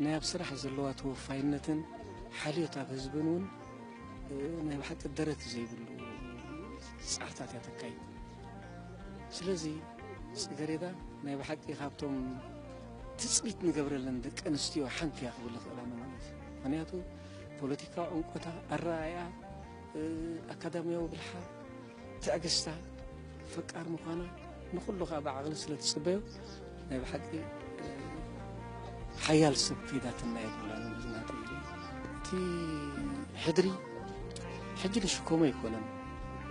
ናይ ኣብ ስራሕ ዘለዋ ተወፋይነትን ሓልዮት ኣብ ህዝብን እውን፣ እ፣ ናይ ብሓቂ ደረት ዘይብሉ ጻዕርታት እያ ተካይድ። ስለዚ ጽገሬዳ ናይ ብሓቂ ካብቶም ትጽቢት ንገብረለን ደቂ ኣንስትዮ ሓንቲ እያ ክብል እኽእል ኣነ ማለት እዩ። ምኽንያቱ ፖለቲካዊ ዕምቆታ፣ ኣረኣእያ፣ እ፣ ኣካዳሚያዊ ብልሓ፣ ትዕግስታ፣ ፈቃር ምዃና ንኹሉ ከኣ ብዓቕሊ ስለ ትጽበዮ ናይ ብሓቂ፣ እ፣ ሓያል ሰብ ከይዳትና እያ ትብላ ንብዝናት ኢሉ። እቲ ሕድሪ ሕጂ ንሽከሞ ኣይኮነን።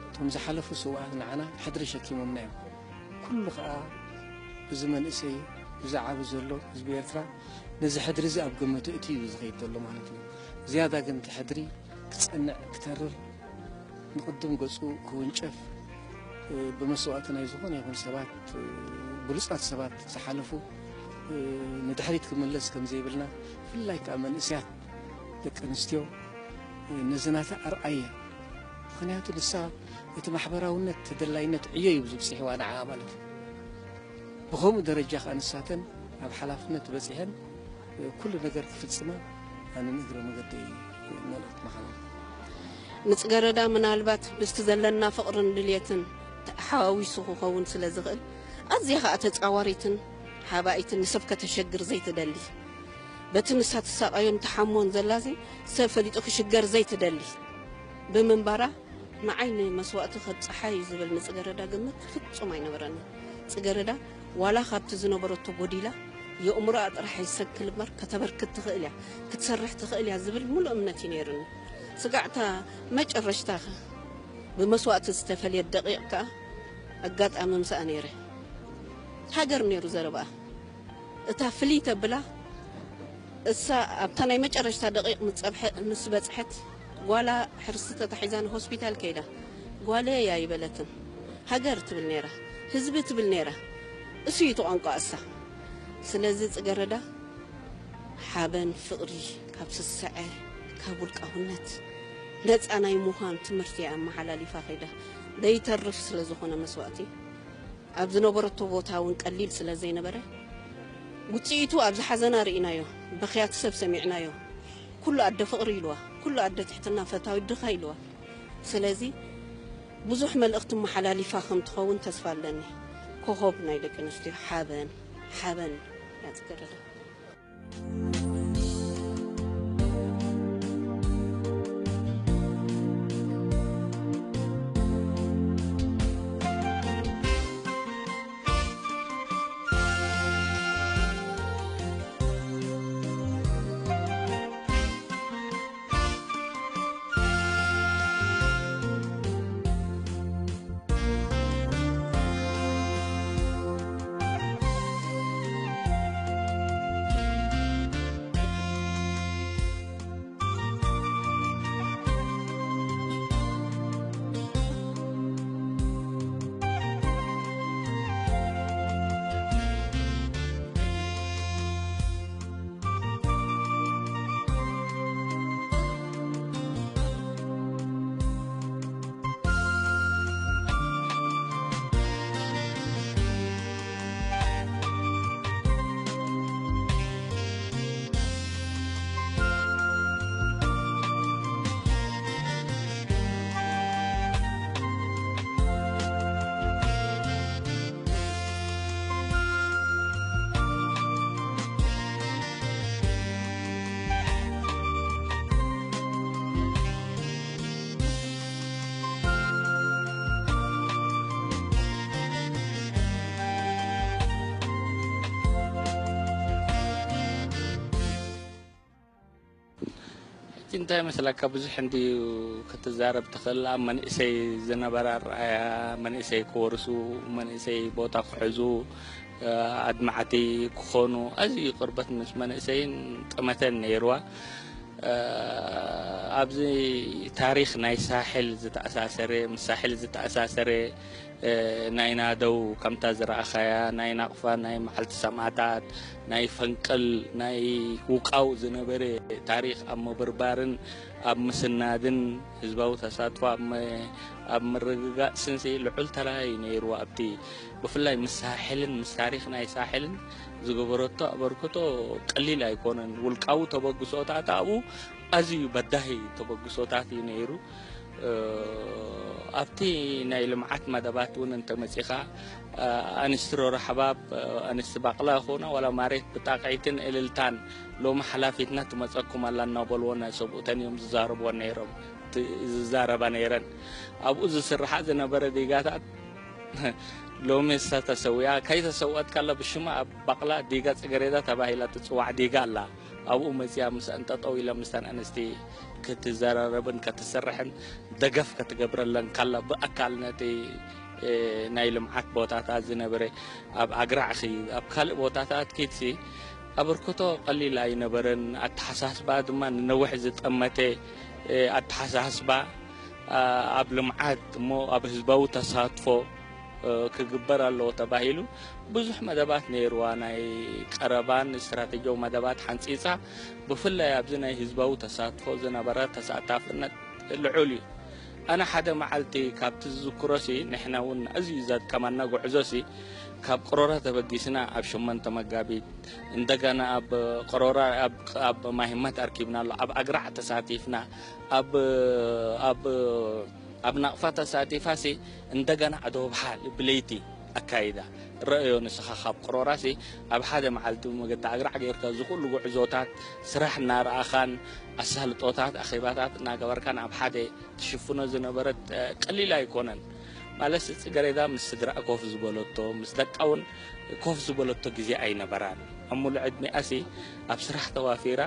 እቶም ዝሓለፉ ስውኣት ንዓና ሕድሪ ሸኪሞምና እዮም። ኩሉ ከኣ እዚ መንእሰይ፣ እዚ ዓቢ ዘሎ ህዝቢ ኤርትራ ነዚ ሕድሪ እዚ ኣብ ግምት እትዩ እዩ ዝኸይድ ዘሎ ማለት እዩ። ዝያዳ ግን እቲ ሕድሪ ክጸንዕ፣ ክተርር፣ ንቕድም ገጹ ክውንጨፍ፣ እ፣ ብመስዋእቲ ናይ ዝኾነ ይኹን ሰባት፣ እ፣ ብሉጻት ሰባት ዝሓለፉ፣ እ፣ ንድሕሪት ክምለስ ከም ዘይብልና፣ ብፍላይ ከኣ መንእሰያት ደቂ ኣንስትዮ፣ እ፣ ነዚ ናታ ኣርኣያ። ምኽንያቱ ንሳ እቲ ማሕበራውነት ተደላይነት ዕዮ እዩ ዘብጽሕዋ ንዓኣ ማለት እዩ። ብኸምኡ ደረጃ ከኣ ንሳተን ኣብ ሓላፍነት በጺሐን ኩሉ ነገር ክፍጽማ ኣነ ንእግረ መገደይ መልእኽቲ መሓላለፍ። ንጽገረዳ ምናልባት ምስቲ ዘለና ፍቕርን ድልየትን ተሓዋዊሱ ክኸውን ስለ ዝኽእል፣ ኣዝያ ኸኣ ተጻዋሪትን ሓባኢትን፣ ንሰብ ከተሸግር ዘይትደሊ፣ በቲ ንሳ ትሳቐዮን ትሓሞን ዘላዚ ሰብ ፈሊጡ ክሽገር ዘይትደሊ ብምንባራ፣ ንዓይ ንመስዋእቲ ከብጽሓ እዩ ዝብል ንጽገረዳ ግምት ፍጹም ኣይነበረንን። ጽገረዳ ዋላ ካብቲ ዝነበረቶ ጎዲላ፣ የእምሮኣ ጥራሕ ኣይሰክል እምበር ከተበርክት ትኽእል እያ፣ ክትሰርሕ ትኽእል እያ ዝብል ሙሉእ እምነት እዩ ነይሩኒ። ስጋዕታ መጨረሽታ ብመስዋእቲ ዝተፈልየት ደቂቕ ከኣ ኣጋጣሚ ምስኣ ነይረ። ሃገር ነይሩ ዘረባኣ። እታ ፍልይ ተብላ፣ እሳ ኣብታ ናይ መጨረሽታ ደቂቕ ምስ ጸብሐ-፣ ምስ በጽሐት፣ ጓላ ሕርሲ ተታሒዛ ንሆስፒታል ከይዳ፣ "ጓለይ" ኣይበለትን። ሃገር ትብል ነይራ፣ ህዝቢ ትብል ነይራ። እሱ እዩ እቲ ቋንቋ እሳ። ስለዚ ጽገረዳ፣ ሓበን፣ ፍቕሪ፣ ካብ ስስዐ፣ ካብ ውልቃውነት ነጻ ናይ ምዃን ትምህርቲ እያ ኣመሓላሊፋ ከይዳ። ዘይተርፍ ስለ ዝኾነ መስዋእቲ፣ ኣብ ዝነበረቶ ቦታ እውን ቀሊል ስለ ዘይነበረ፣ ውጽኢቱ ኣብዚ ሓዘና ርኢናዮ፣ በኽያት ሰብ ሰሚዕናዮ። ኩሉ ኣደ ፍቕሪ ኢልዋ፣ ኩሉ ኣደ ትሕትና ፈታዊት ድኻ ኢልዋ። ስለዚ ብዙሕ መልእኽቲ መሓላሊፋ ከም ትኸውን ተስፋ ኣለኒ። ኮኾብ ናይ ደቂ ኣንስትዮ ሓበን፣ ሓበን እያ ጽገረዳ። ሕጂ እንታይ መስለካ፣ ብዙሕ እንድዩ ክትዛረብ ትኽእል። ኣብ መንእሰይ ዝነበረ ኣረኣያ፣ መንእሰይ ክወርሱ፣ መንእሰይ ቦታ ክሕዙ፣ ኣድማዕቲ ክኾኑ፣ ኣዝዩ ቅርበት ምስ መንእሰይን ጠመተን ነይርዋ። ኣብዚ ታሪኽ ናይ ሳሕል ዝተኣሳሰረ፣ ምስ ሳሕል ዝተኣሳሰረ ናይ ናደው ከምታ ዝረኣኻያ ናይ ናቕፋ ናይ መዓልቲ ሰማዕታት ናይ ፈንቅል ናይ ውቃው ዝነበረ ታሪኽ ኣብ ምብርባርን ኣብ ምስናድን ህዝባዊ ተሳትፎ ኣብ ምርግጋጽ ስንሲ ልዑል ተራ እዩ ነይሩ። ኣብቲ ብፍላይ ምስ ሳሕልን ምስ ታሪኽ ናይ ሳሕልን ዝገበረቶ ኣበርክቶ ቀሊል ኣይኮነን። ውልቃዊ ተበግሶታት ኣብኡ ኣዝዩ በዳሂ ተበግሶታት እዩ ነይሩ። ኣብቲ ናይ ልምዓት መደባት እውን እንተመፂኻ ኣንስትሮ ረሕባብ ኣንስቲ ባቕላ ይኹና ዋላ ማሬት ብጣቕዒትን እልልታን ሎሚ ሓላፊትና ትመፀኩም ኣላ እናበልዎ ናይ ሰብኡተን እዮም ዝዛረብዎ ነይሮም ዝዛረባ ነይረን። ኣብኡ ዝስርሓ ዝነበረ ዲጋታት ሎሚ እሳ ተሰዊኣ ከይተሰውአት ካላ ብሽማ ኣብ ባቕላ ዲጋ ፅገሬዳ ተባሂላ ትፅዋዕ ዲጋ ኣላ። ኣብኡ መፅያ ምስኣን ጠጠው ኢላ ምስታን ኣንስቲ ክትዘራረብን ክትስርሕን ደገፍ ክትገብረለን ካላ ብኣካል ነቲ ናይ ልምዓት ቦታታት ዝነበረ ኣብ ኣግራዕ ኺ ኣብ ካልእ ቦታታት ኪድሲ ኣበርክቶ ቀሊል ኣይነበረን። ኣተሓሳስባ ድማ ንነዊሕ ዝጠመተ ኣተሓሳስባ ኣብ ልምዓት እሞ ኣብ ህዝባዊ ተሳትፎ ክግበር ኣለዎ ተባሂሉ ብዙሕ መደባት ነይርዋ። ናይ ቀረባን ስትራተጂያዊ መደባት ሓንፂፃ ብፍላይ ኣብዚ ናይ ህዝባዊ ተሳትፎ ዝነበረ ተሳታፍነት ልዑል እዩ። ኣነ ሓደ መዓልቲ ካብቲ ዝዝክሮሲ ንሕና እውን ኣዝዩ ዘድከመና ጉዕዞሲ ካብ ቅሮራ ተበጊስና ኣብ ሸሞንተ መጋቢት እንደገና ኣብ ቅሮራ ኣብ ማሂመት ኣርኪብና ኣሎ ኣብ ኣግራዕ ተሳቲፍና ኣብ ኣብ ኣብ ናቕፋ ተሳቲፋሲ እንደገና ኣደወብሓ ብለይቲ ኣካይዳ ረእዮ ንስኻ ካብ ቅሮራሲ ኣብ ሓደ መዓልቲ መገዲ ኣግራዕ ጌርካ ዝኩሉ ጉዕዞታት ስራሕ እናረኣኻን ኣሳልጦታት ኣኼባታት እናገበርካን ኣብ ሓደ ትሽፍኖ ዝነበረት ቀሊል ኣይኮነን። ማለት ጽገሬዳ ምስ ስድራኣ ኮፍ ዝበለቶ ምስ ደቃ እውን ኮፍ ዝበለቶ ግዜ ኣይነበራን። ኣብ ሙሉእ ዕድሚኣሲ ኣብ ስራሕ ተዋፊራ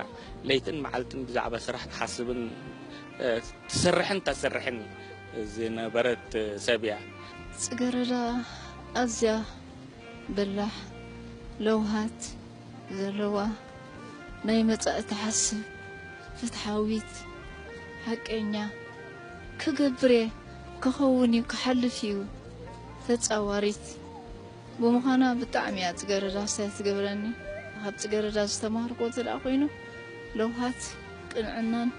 ለይትን መዓልትን ብዛዕባ ስራሕ ትሓስብን ትሰርሕን ተሰርሕን ዝነበረት ሰብ እያ። ጽገረዳ ኣዝያ በላሕ ለውሃት ዘለዋ ናይ መጻኢ ትሓስብ ፍትሓዊት ሓቀኛ ክገብር እየ ክኸውን እዩ ክሓልፍ እዩ ተጻዋሪት ብምዃና ብጣዕሚ እያ ጽገረዳ ኣስተያየት ትገብረኒ። ካብ ጽገረዳ ዝተማሃርኮ እንተ ደኣ ኮይኑ ለውሃት ቅንዕናን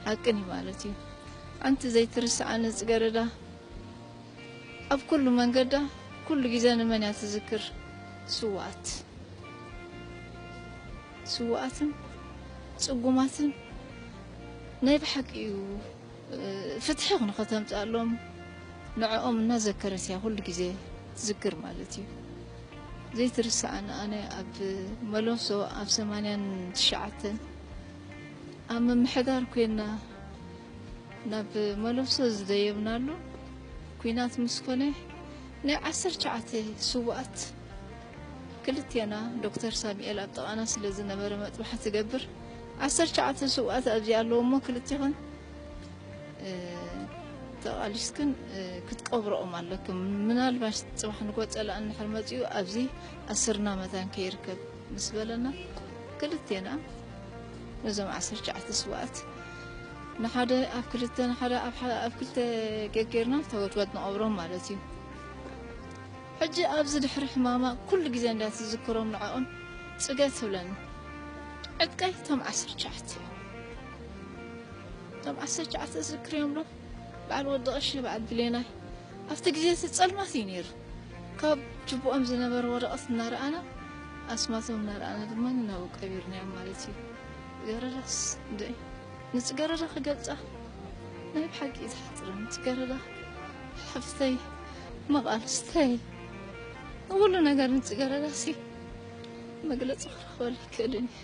ሓቅን እዩ ማለት እዩ። ሓንቲ ዘይትርስዓኒ ጽገረዳ ኣብ ኩሉ መንገዳ ኩሉ ግዜ ንመን እያ ትዝክር? ስውኣት ስውኣትን ጽጉማትን ናይ ብሓቂ እዩ ፍትሒ ንኸተምፅኣሎም ንዕኦም እናዘከረት እያ ኩሉ ግዜ ትዝክር ማለት እዩ። ዘይትርስዓኒ ኣነ ኣብ መለሶ ኣብ ሰማንያን ትሽዓተን ኣብ ምምሕዳር ኮይና ናብ መለሶ ዝደየብናሉ ኲናት ምስ ኮነ ናይ ዓሰርተ ትሽዓተ ስውኣት ክልቴና ዶክተር ሳሙኤል ኣብ ጥቓና ስለ ዝነበረ መጥባሕቲ ትገብር ዓሰርተ ትሽዓተ ስውኣት ኣብዚ ኣለዎ እሞ ክልቴኹን ተቓሊስክን ክትቀብረኦም ኣለክም ምናልባሽ ፅባሕ ንጎ ፀላእ እንድሕር መፂኡ ኣብዚ ኣስርና መታን ከይርከብ ምስ በለና ክልቴና ነዞም ዓሰርተ ትሽዓተ ስውኣት ንሓደ ኣብ ክልተ ንሓደ ኣብ ክልተ ገጌርና ተወድወድ ንቐብሮም ማለት እዩ። ሕጂ ኣብዚ ድሕሪ ሕማማ ኩሉ ግዜ እንዳ ትዝክሮም ንዕኦም ጽገ ትብለኒ። ዕጥቀይ እቶም ዓሰርተ ትሽዓተ እዮም። እቶም ዓሰርተ ትሽዓተ ትዝክርዮም ዶ? በዓል ወዲ ቀሺ፣ በዓል ብሌናይ። ኣብቲ ግዜ እቲ ጸልማት እዩ ነይሩ። ካብ ጅብኦም ዝነበረ ወረቐት እናረኣና ኣስማቶም እናረኣና ድማ ናብኡ ቀቢርናዮም ማለት እዩ። ገረዳስ እንድዒ ንጽገረዳ ክገልጻ ናይ ብሓቂ እዩ ዝሓጽረኒ። ጽገረዳ ሓፍተይ፣ መቓልስተይ፣ ንኹሉ ነገር ንጽገረዳ ሲ መግለጺ ክረኽበሉ ኣይክእልን እየ።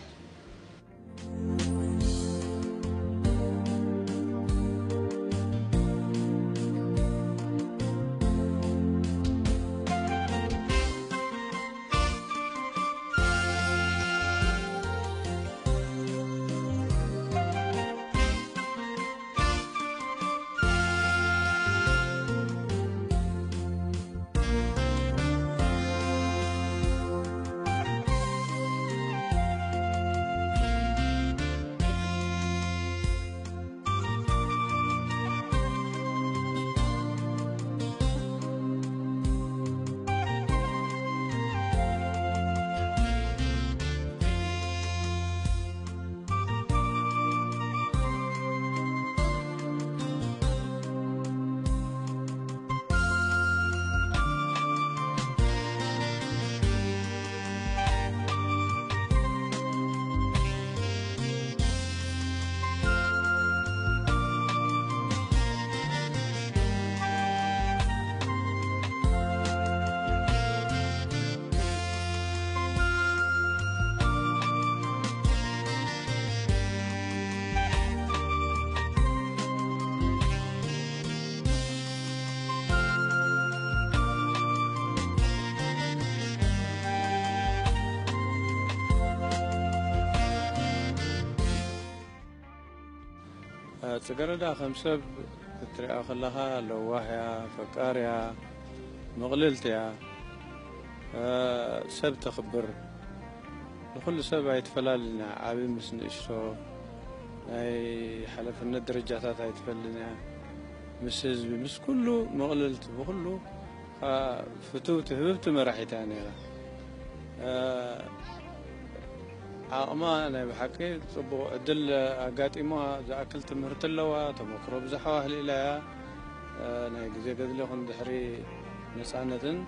ጽገረዳ ከም ሰብ ክትሪኣ ከለኻ ለዋህ እያ፣ ፈቃር እያ፣ ምቕልልቲ እያ፣ እ፣ ሰብ ተኽብር። ንኹሉ ሰብ ኣይትፈላልን እያ፣ ዓቢ ምስ ንእሽቶ ናይ ሓላፍነት ደረጃታት ኣይትፈልን እያ። ምስ ህዝቢ፣ ምስ ኩሉ ምቕልልቲ፣ ብኹሉ ከኣ ፍትውቲ ህብብቲ መራሒት እያ ነይራ። እ፣ ዓቕማ ናይ ብሓቂ ጽቡቕ ዕድል ኣጋጢማ፣ ዝኣክል ትምህርቲ ኣለዋ፣ ተመክሮ ብዙሕ ኣዋህሊላ እያ። እ፣ ናይ ግዜ ገድሊ ይኹን ድሕሪ ነጻነትን፣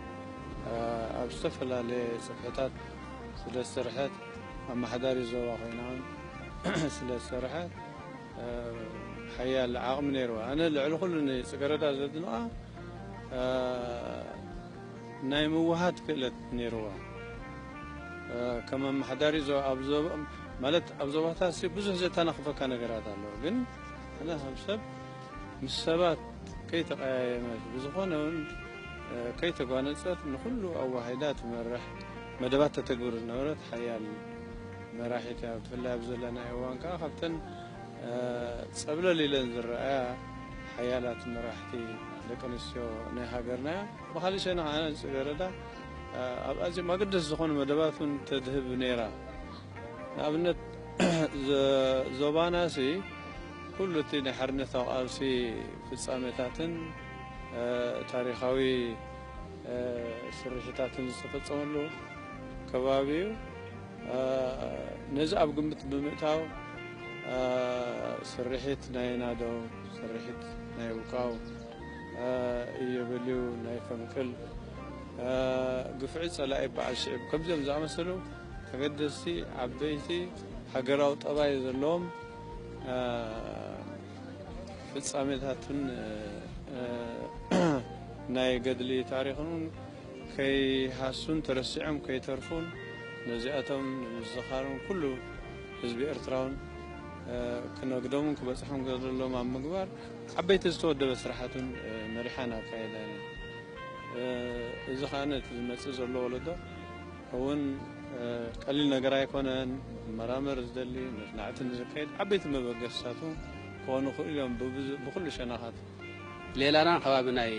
እ፣ ኣብ ዝተፈላለየ ጽፍሕታት ስለ ዝሰርሐት፣ ኣመሓዳሪ ዞባ ኮይና እውን ስለ ዝሰርሐት፣ እ፣ ሓያል ዓቕሚ ነይርዋ። ኣነ ልዕሊ ኩሉ ንጽገረዳ ዘድንቓ፣ እ፣ ናይ ምውሃድ ክእለት ነይርዋ። እ፣ ከም ኣመሓዳሪ ዞ-፣ ኣብ ዞባ፣ ማለት ኣብ ዞባታት ሲ ብዙሕ ዘተናኽፈካ ነገራት ኣሎ። ግን ኣነ ከም ሰብ ምስ ሰባት ከይተቀያየመት፣ ብዝኾነ እውን፣ እ፣ ከይተጓነጸት ንኹሉ ኣዋሂዳ ትመርሕ፣ መደባት ተተግብር ዝነበረት ሓያል መራሒት እያ። ብፍላይ ኣብ ዘለናዮ እዋን ከኣ ካብተን፣ እ፣ ጸብለል ኢለን ዝረኣያ ሓያላት መራሕቲ ደቂ ኣንስትዮ ናይ ሃገርና እያ። ብኻልእ ሸነኽ ኣነ ጽገረዳ፣ እ፣ ኣብ ኣዝዮም ኣገደስቲ ዝኾኑ መደባት እውን ተድህብ ነይራ። ንኣብነት፣ ዘ-፣ ዞባናሲ ኩሉ እቲ ናይ ሓርነታዊ ቃልሲ ፍጻሜታትን፣ እ፣ ታሪኻዊ፣ እ፣ ስርሒታትን ዝተፈጸመሉ ከባቢ እዩ። እ፣ ነዚ ኣብ ግምት ብምእታው፣ እ፣ ስርሒት ናይ ናደው፣ ስርሒት ናይ ውቃው፣ እ፣ እየበልዩ ናይ ፈንቅል፣ እ፣ ግፍዒ ጸላኢ በዓል ሽዕብ፣ ከምዚኦም ዝኣመሰሉ ኣገደስቲ ዓበይቲ ሃገራዊ ጠባይ ዘለዎም፣ እ፣ ፍጻሜታትን፣ እ፣ ናይ ገድሊ ታሪኽን እውን ከይሃሱን ተረሲዖም ከይተርፉን፣ ነዚኣቶም ንምዝኻርን ኩሉ ህዝቢ ኤርትራውን፣ እ፣ ክነግዶምን ክበጽሖም ዘለዎም ኣብ ምግባር ዓበይቲ ዝተወደበ ስራሓትን፣ እ፣ መሪሓን ኣካይዳ ኢና። እ፣ እዚ ኸኣ ነቲ ዝመጽእ ዘሎ ወለዶ እውን፣ እ፣ ቀሊል ነገር ኣይኮነን። መራመር ዝደሊ፣ መጽናዕቲ ንዝካየድ ዓበይቲ መበገስታቱ ክኾኑ ይኽእሉ እዮም። ብብዙ-፣ ብኹሉ ሸነኻት። ሌላና ከባቢ ናይ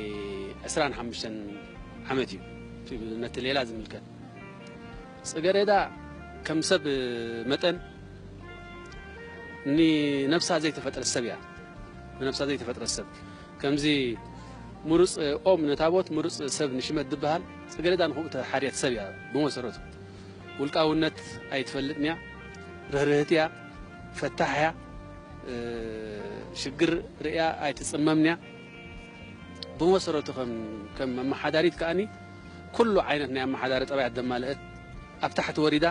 ዕስራን ሓሙሽተን ዓመት እዩ፣ እቲ ነቲ ሌላ ዝምልከት። ጽገሬዳ ከም ሰብ መጠን ንነብሳ ዘይተፈጥረት ሰብ እያ። ንነብሳ ዘይተፈጥረት ሰብ። ከምዚ ምሩጽ ኦም ንታቦት ምሩጽ ሰብ ንሽመት ዝበሃል፣ ጽገሬዳ ንኽኡ ተሓርየት ሰብ እያ ብመሰረቱ። ውልቃውነት ኣይትፈልጥን እያ። ርህርህቲ እያ። ፈታሕ እያ። እ፣ ሽግር ርእያ ኣይትጽመምን እያ። ብመሰረቱ ከም፣ ከም ኣመሓዳሪት ከኣኒ ኩሉ ዓይነት ናይ ኣመሓዳሪ ጠባያት ዘማልአት፣ ኣብ ታሕቲ ወሪዳ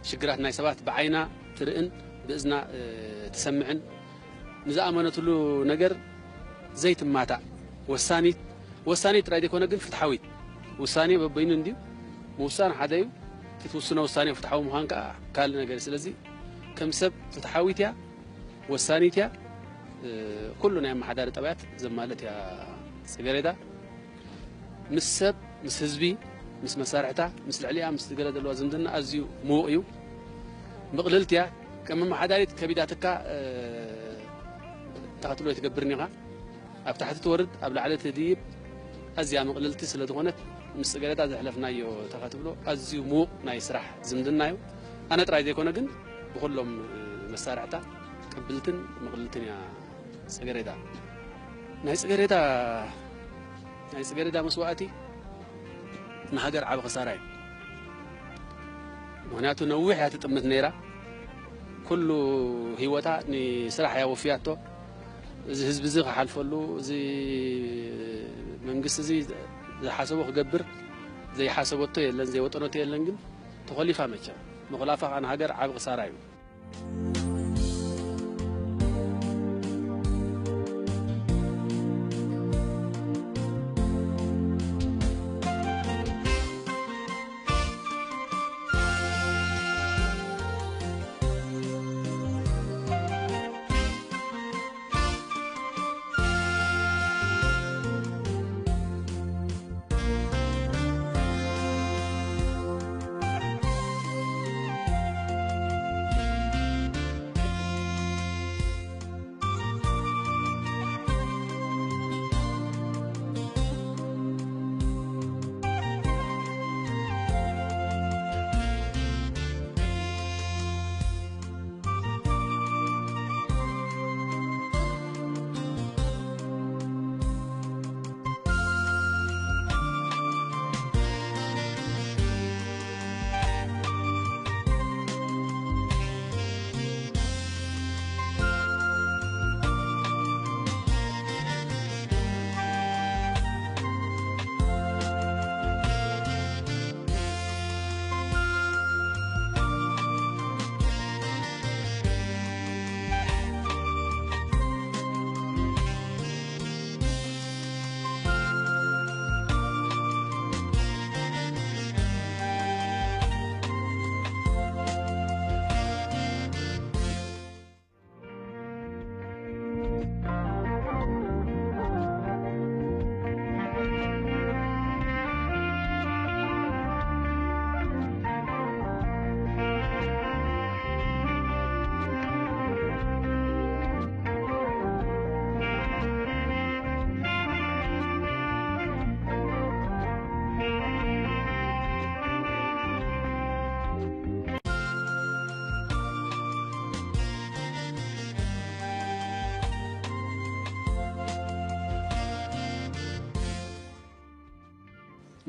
ሽግራት ናይ ሰባት ብዓይና ትርእን ብእዝና፣ እ፣ ትሰምዕን፣ ንዝኣመነትሉ ነገር ዘይትማታእ፣ ወሳኒት፣ ወሳኒት ጥራይ ዘይኮነ ግን ፍትሓዊት። ውሳኔ በበይኑ እንድዩ፣ ምውሳን ሓደ እዩ። እቲ ትውስኖ ውሳኔ ፍትሓዊ ምዃን ከኣ ካልእ ነገር እዩ። ስለዚ ከም ሰብ ፍትሓዊት እያ፣ ወሳኒት እያ። እ፣ ኩሉ ናይ ኣመሓዳሪ ጠባያት ዘማልእት እያ ጽገሬዳ። ምስ ሰብ፣ ምስ ህዝቢ፣ ምስ መሳርሕታ፣ ምስ ልዕሊኣ፣ ምስ ገለ ዘለዋ ዝምድና ኣዝዩ ምዉቕ እዩ። ምቕልልቲ እያ። ከም ኣመሓዳሪት ከቢዳትካ፣ እ፣ ተኸትሎ ኣይትገብርን ኢኻ። ኣብ ታሕቲ ትወርድ፣ ኣብ ላዕሊ ትድይብ፣ ኣዝያ ምቕልልቲ ስለ ዝኾነት፣ ምስ ጽገሬዳ ዘሕለፍናዮ ተኸትብሎ ኣዝዩ ምዉቕ ናይ ስራሕ ዝምድና እዩ። ኣነ ጥራይ ዘይኮነ ግን፣ ብኹሎም፣ እ፣ መሳርሕታ ቅብልትን ምቕልልትን እያ ጽገሬዳ። ናይ ጽገሬዳ፣ ናይ ጽገሬዳ መስዋእቲ ንሃገር ዓቢ ክሳራ እዩ። ምኽንያቱ ነዊሕ እያ ትጥምት ነይራ። ኩሉ ህይወታ ንስራሕ እያ ወፍያቶ። እዚ ህዝቢ እዚ ክሓልፈሉ፣ እዚ መንግስቲ እዚ ዝሓሰቦ ክገብር ዘይሓሰበቶ የለን፣ ዘይወጠነቶ የለን። ግን ተኾሊፋ መቸም። ምኹላፋ ከኣ ንሃገር ዓቢ ክሳራ እዩ።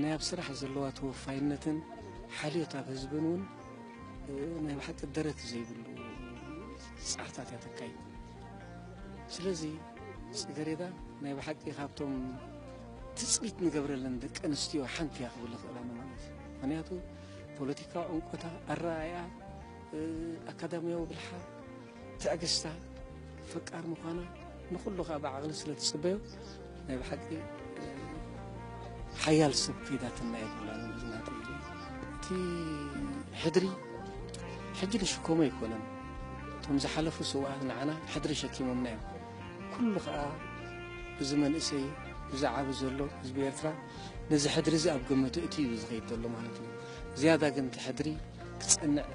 ናይ ኣብ ስራሕ ዘለዋ ተወፋይነትን ሓልዮት ኣብ ህዝብን እውን፣ እ፣ ናይ ብሓቂ ደረት ዘይብሉ ጻዕታት እያ ተካይድ። ስለዚ ጽገሬዳ ናይ ብሓቂ ካብቶም ትጽቢት ንገብረለን ደቂ ኣንስትዮ ሓንቲ እያ ክብል እኽእል ኣነ ማለት እዩ። ምኽንያቱ ፖለቲካዊ ዕምቆታ፣ ኣረኣእያ፣ እ፣ ኣካዳሚያዊ ብልሓ፣ ትዕግስታ፣ ፈቃር ምዃና ንኹሉ ከኣ ብዓቕሊ ስለ ትጽበዮ ናይ ብሓቂ፣ እ፣ ሓያል ሰብ ከይዳትና እያ ዝብላ ናተይ። እቲ ሕድሪ ሕጂ ዝሽከሞ ኣይኮነን። እቶም ዝሓለፉ ስውኣት ንዓና ሕድሪ ሸኪሞምና እዮም። ኩሉ ከኣ እዚ መንእሰይ፣ እዚ ዓቢ ዘሎ ህዝቢ ኤርትራ ነዚ ሕድሪ እዚ ኣብ ግምት ኣእትዩ እዩ ዝኸይድ ዘሎ ማለት እዩ። ዝያዳ ግን እቲ ሕድሪ ክጸንዕ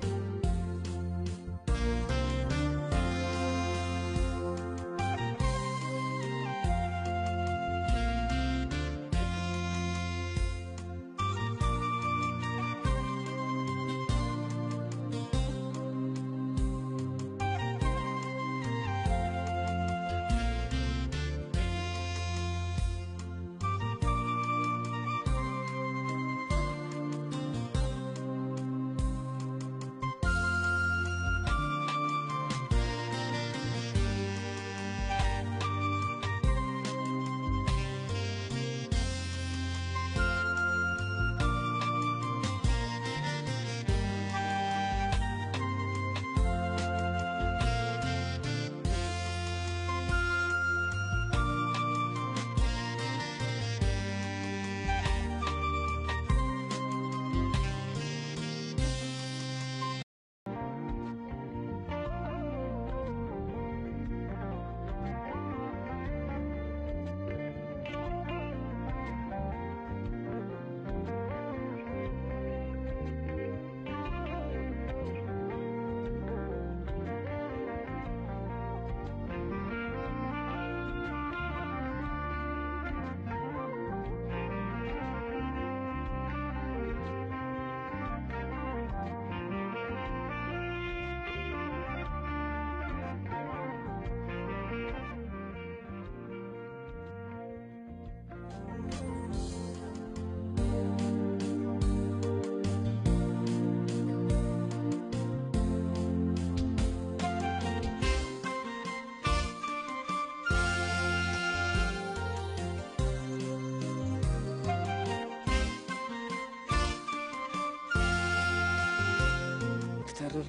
ክተርር፣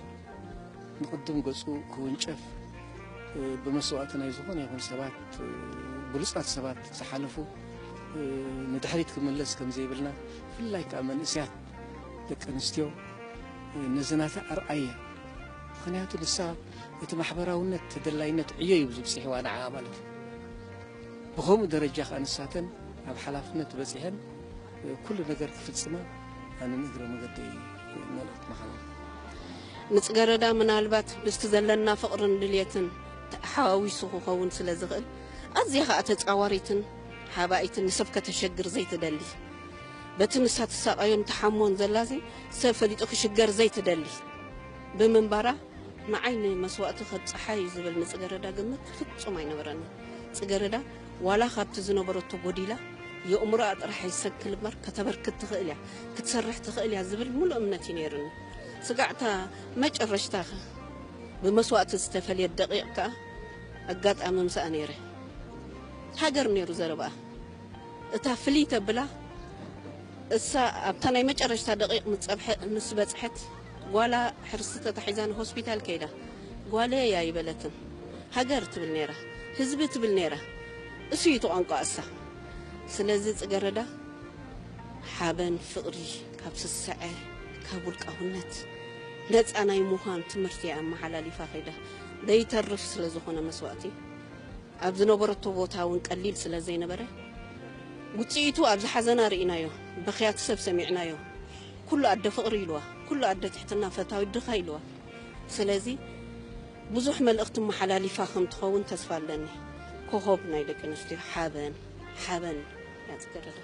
ንቕድም ገጹ ክውንጨፍ፣ እ፣ ብመስዋእቲ ናይ ዝኾነ ይኹን ሰባት፣ እ፣ ብሉጻት ሰባት ዝሓለፉ፣ እ፣ ንድሕሪት ክምለስ ከም ዘይብልና፣ ብፍላይ ከኣ መንእሰያት ደቂ ኣንስትዮ፣ እ፣ ነዚ ናታ ኣርኣያ። ምኽንያቱ ንሳ እቲ ማሕበራውነት ተደላይነት ዕዮ እዩ ዝብጽሕዋ ንዓኣ ማለት እዩ። ብኸምኡ ደረጃ ከኣ ንሳተን ኣብ ሓላፍነት በጺሐን ኩሉ ነገር ክፍጽማ ኣነ ንእግረ መገደይ መልእኽቲ መሓላለፍ። ንጽገረዳ ምናልባት ምስቲ ዘለና ፍቕርን ድልየትን ተሓዋዊሱ ክኸውን ስለ ዝኽእል፣ ኣዝያ ኸኣ ተጻዋሪትን ሓባኢትን ንሰብ ከተሸግር ዘይትደሊ፣ በቲ ንሳ ትሳቐዮን ትሓሞን ዘላሲ ሰብ ፈሊጡ ክሽገር ዘይትደሊ ብምንባራ፣ ንዓይ ንመስዋእቲ ከብጽሓ እዩ ዝብል ንጽገረዳ ግምት ፍጹም ኣይነበረንን። ጽገረዳ ዋላ ካብቲ ዝነበረቶ ጎዲላ፣ የእምሮኣ ጥራሕ ኣይሰንክል እምበር ከተበርክት ትኽእል እያ፣ ክትሰርሕ ትኽእል እያ ዝብል ሙሉእ እምነት እዩ ነይሩኒ። ስጋዕታ መጨረሽታ ብመስዋእቲ ዝተፈልየት ደቂቕ ከኣ ኣጋጣሚ ምስኣ ነይረ። ሃገር ነይሩ ዘረባኣ። እታ ፍልይ ተብላ፣ እሳ ኣብታ ናይ መጨረሽታ ደቂቕ ምስ ጸብሐ-፣ ምስ በጽሐት፣ ጓላ ሕርሲ ተታሒዛ ንሆስፒታል ከይዳ፣ "ጓለይ እያ" ኣይበለትን። ሃገር ትብል ነይራ፣ ህዝቢ ትብል ነይራ። እሱ እዩ እቲ ቋንቋ እሳ። ስለዚ ጽገረዳ ሓበን፣ ፍቕሪ፣ ካብ ስስዐ፣ ካብ ውልቃውነት ነጻ ናይ ምዃን ትምህርቲ እያ ኣመሓላሊፋ ከይዳ። ዘይተርፍ ስለ ዝኾነ መስዋእቲ፣ ኣብ ዝነበረቶ ቦታ እውን ቀሊል ስለ ዘይነበረ፣ ውጽኢቱ ኣብዚ ሓዘና ርኢናዮ፣ በኽያት ሰብ ሰሚዕናዮ። ኩሉ ኣደ ፍቕሪ ኢልዋ፣ ኩሉ ኣደ ትሕትና ፈታዊት ድኻ ኢልዋ። ስለዚ ብዙሕ መልእኽቲ መሓላሊፋ ከም ትኸውን ተስፋ ኣለኒ። ኮኾብ ናይ ደቂ ኣንስትዮ ሓበን፣ ሓበን እያ ጽገረዳ።